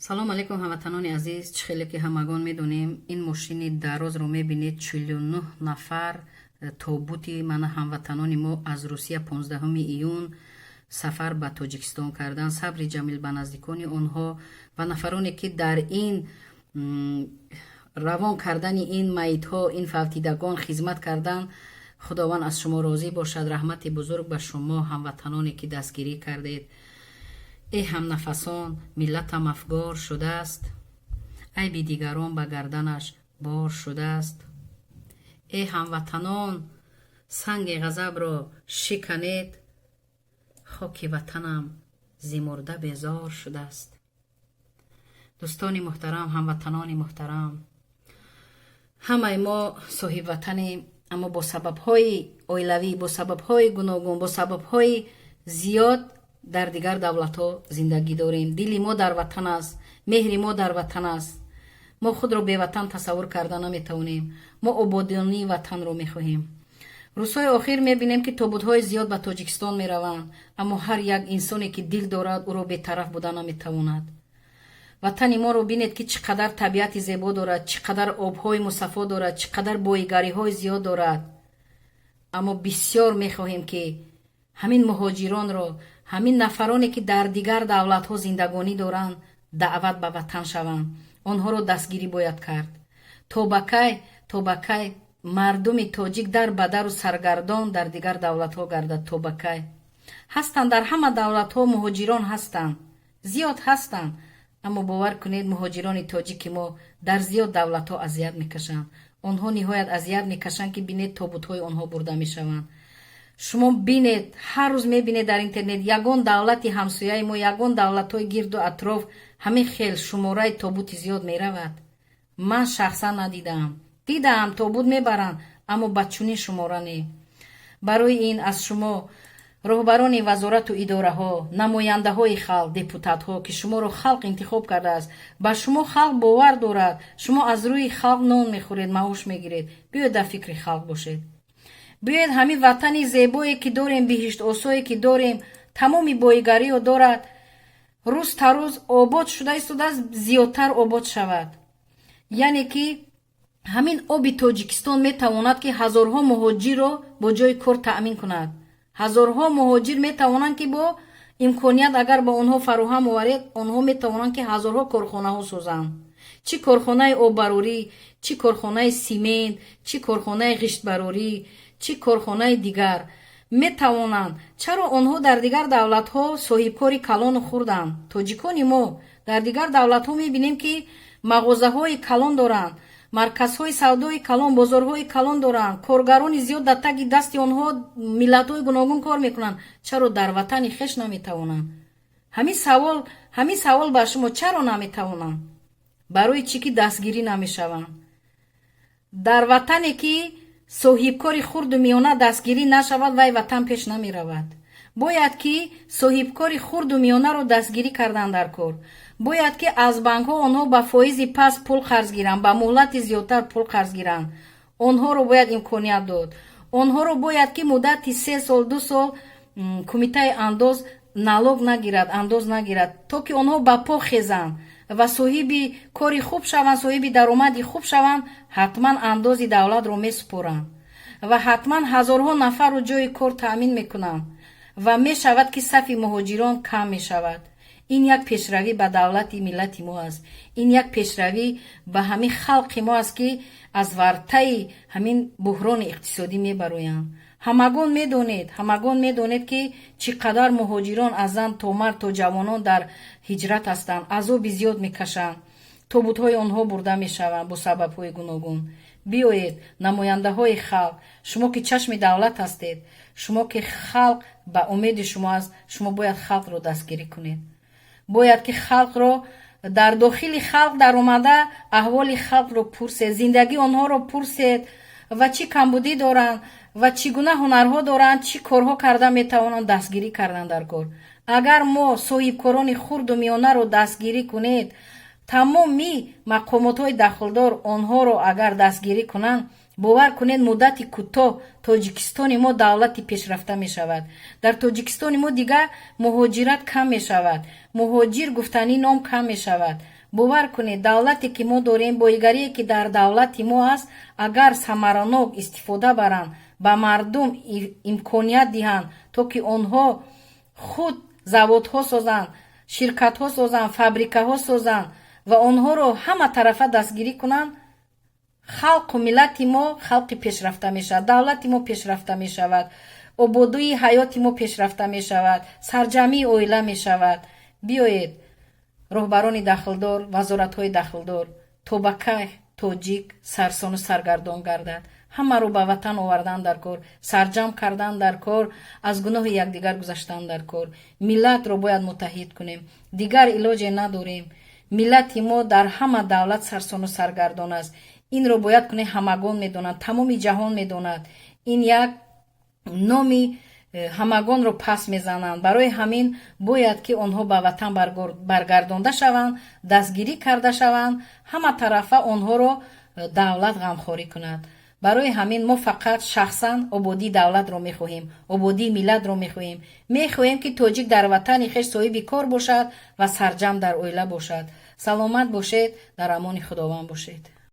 Салом алейкум, ҳамватанони азиз. Чӣ хеле ки ҳамагон медонем, ин мошини дарозро мебинед, 49 нафар тобути мана ҳамватанони мо аз Русия 15 июн сафар ба Тоҷикистон кардан. Сабри ҷамил ба наздикони онҳо ва нафароне, ки дар ин равон кардани ин майитҳо, ин фавтидагон хизмат кардан. Худованд аз шумо розӣ бошад. Раҳмати бузург ба шумо, ҳамватаноне, ки дастгирӣ кардед. Э ҳамнафасон, миллатам афгор шудааст, айби дигарон ба гарданаш бор шудааст. Э ҳамватанон, санги ғазабро шиканед, хоки ватанам зи мурда безор шудааст. Дӯстони муҳтарам, ҳамватанони муҳтарам, ҳамаи мо соҳибватанем, аммо бо сабабҳои оилавӣ, бо сабабҳои гуногун, бо сабабҳои зиёд дар дигар давлатҳо зиндагӣ дорем. Дили мо дар ватан аст, меҳри мо дар ватан аст. Мо худро беватан тасаввур карда наметавонем. Мо ободонии ватанро мехоҳем. Рӯзҳои охир мебинем, ки тобутҳои зиёд ба Тоҷикистон мераванд, аммо ҳар як инсоне, ки дил дорад, ӯро бетараф буда наметавонад. Ватани моро бинед, ки чӣ қадар табиати зебо дорад, чӣ қадар обҳои мусаффо дорад, чӣ қадар боигариҳои зиёд дорад. Аммо бисёр мехоҳем, ки ҳамин муҳоҷиронро, ҳамин нафароне, ки дар дигар давлатҳо зиндагонӣ доранд, даъват ба ватан шаванд. Онҳоро дастгирӣ бояд кард. То ба кай, то ба кай мардуми тоҷик дар ба дару саргардон дар дигар давлатҳо гардад? То ба кай? Ҳастанд, дар ҳама давлатҳо муҳоҷирон ҳастанд, зиёд ҳастанд, аммо бовар кунед, муҳоҷирони тоҷики мо дар зиёд давлатҳо азият мекашанд. Онҳо ниҳоят азият мекашанд, ки бинед, тобутҳои онҳо бурда мешаванд. Шумо бинед, ҳар рӯз мебинед дар интернет, ягон давлати ҳамсояи мо, ягон давлатҳои гирду атроф ҳамин хел шумораи тобути зиёд меравад? Ман шахсан надидаам. Дидаам, тобут мебаранд, аммо ба чунин шумора не. Барои ин аз шумо, роҳбарони вазорату идораҳо, намояндаҳои халқ, депутатҳо, ки шуморо халқ интихоб кардааст, ба шумо халқ бовар дорад, шумо аз рӯи халқ нон мехӯред, маош мегиред, биёед, дар фикри халқ бошед. Биёед, ҳамин ватани зебое, ки дорем, биҳиштосое, ки дорем, тамоми боигариё дорад, рӯз та рӯз обод шуда истодааст, зиёдтар обод шавад. Яъне ки ҳамин оби Тоҷикистон метавонад, ки ҳазорҳо муҳоҷирро бо ҷои кор таъмин кунад. Ҳазорҳо муҳоҷир метавонанд, ки бо имконият агар ба онҳо фароҳам оваред, онҳо метавонанд, ки ҳазорҳо корхонаҳо созанд: чӣ корхонаи оббарорӣ, чӣ корхонаи симент, чӣ корхонаи ғиштбарорӣ, чӣ корхонаи дигар метавонанд. Чаро онҳо дар дигар давлатҳо соҳибкори калону хурданд? Тоҷикони мо дар дигар давлатҳо мебинем, ки мағозаҳои калон доранд, марказҳои савдои калон, бозорҳои калон доранд, коргарони зиёд дар таги дасти онҳо, миллатҳои гуногун кор мекунанд. Чаро дар ватани хеш наметавонанд? Ҳамин савол ба шумо: чаро наметавонанд? Барои чӣ ки дастгирӣ намешаванд? Дар ватане, ки соҳибкори хурду миёна дастгирӣ нашавад, вай ватан пеш намеравад. Бояд ки соҳибкори хурду миёнаро дастгирӣ кардан дар кор. Бояд ки аз банкҳо онҳо ба фоизи паст пул қарз гиранд, ба муҳлати зиёдтар пул қарз гиранд. Онҳоро бояд имконият дод. Онҳоро бояд ки муддати 3 сол, 2 сол кумитаи андоз налог нагирад, андоз нагирад, то ки онҳо ба по хезанд ва соҳиби кори хуб шаванд, соҳиби даромади хуб шаванд. Ҳатман андози давлатро месупоранд ва ҳатман ҳазорҳо нафарро ҷои кор таъмин мекунанд ва мешавад, ки сафи муҳоҷирон кам мешавад. Ин як пешравӣ ба давлати миллати мо аст, ин як пешравӣ ба ҳамин халқи мо аст, ки аз вартаи ҳамин буҳрони иқтисодӣ мебароянд. Ҳамагон медонед, ки чӣ қадар муҳоҷирон, аз зан то мард то ҷавонон, дар ҳиҷрат ҳастанд, азоби зиёд мекашанд, тобутҳои онҳо бурда мешаванд бо сабабҳои гуногун. Биёед, намояндаҳои халқ, шумо ки чашми давлат ҳастед, шумо ки халқ ба умеди шумо аст, шумо бояд халқро дастгирӣ кунед. Бояд ки халқро дар дохили халқ даромада, аҳволи халқро пурсед, зиндагии онҳоро пурсед ва чӣ камбудӣ доранд ва чӣ гуна ҳунарҳо доранд, чӣ корҳо карда метавонанд, дастгирӣ кардан дар кор. Агар мо соҳибкорони хурду миёнаро дастгирӣ кунед, тамоми мақомотҳои дахлдор онҳоро агар дастгирӣ кунанд, бовар кунед, муддати кӯтоҳ Тоҷикистони мо давлати пешрафта мешавад. Дар Тоҷикистони мо дигар муҳоҷират кам мешавад, муҳоҷир гуфтанӣ ном кам мешавад. Бовар кунед, давлате ки мо дорем, боигарие ки дар давлати мо аст, агар самаранок истифода баранд, ба мардум имконият диҳанд, то ки онҳо худ заводҳо созанд, ширкатҳо созанд, фабрикаҳо созанд ва онҳоро ҳама тарафа дастгирӣ кунанд, халқу миллати мо халқи пешрафта мешавад, давлати мо пешрафта мешавад, ободии ҳаёти мо пешрафта мешавад, сарҷамъии оила мешавад. Биёед, роҳбарони дахлдор, вазоратҳои дахлдор, то ба кай тоҷик сарсону саргардон гардад? Ҳамаро ба ватан овардан дар кор, сарҷамъ кардан дар кор, аз гуноҳи якдигар гузаштан дар кор. Миллатро бояд муттаҳид кунем, дигар илоҷе надорем. Миллати мо дар ҳама давлат сарсону саргардон аст. Инро бояд кунем, ҳамагон медонанд, тамоми ҷаҳон медонад. Ин як номи ҳамагонро пас мезананд. Барои ҳамин бояд ки онҳо ба ватан баргардонда шаванд, дастгирӣ карда шаванд, ҳама тарафа онҳоро давлат ғамхорӣ кунад. Барои ҳамин мо фақат шахсан ободии давлатро мехоҳем, ободии миллатро мехоҳем. Мехоҳем, ки тоҷик дар ватани хеш соҳиби кор бошад ва сарҷамъ дар оила бошад. Саломат бошед, дар амони Худованд бошед.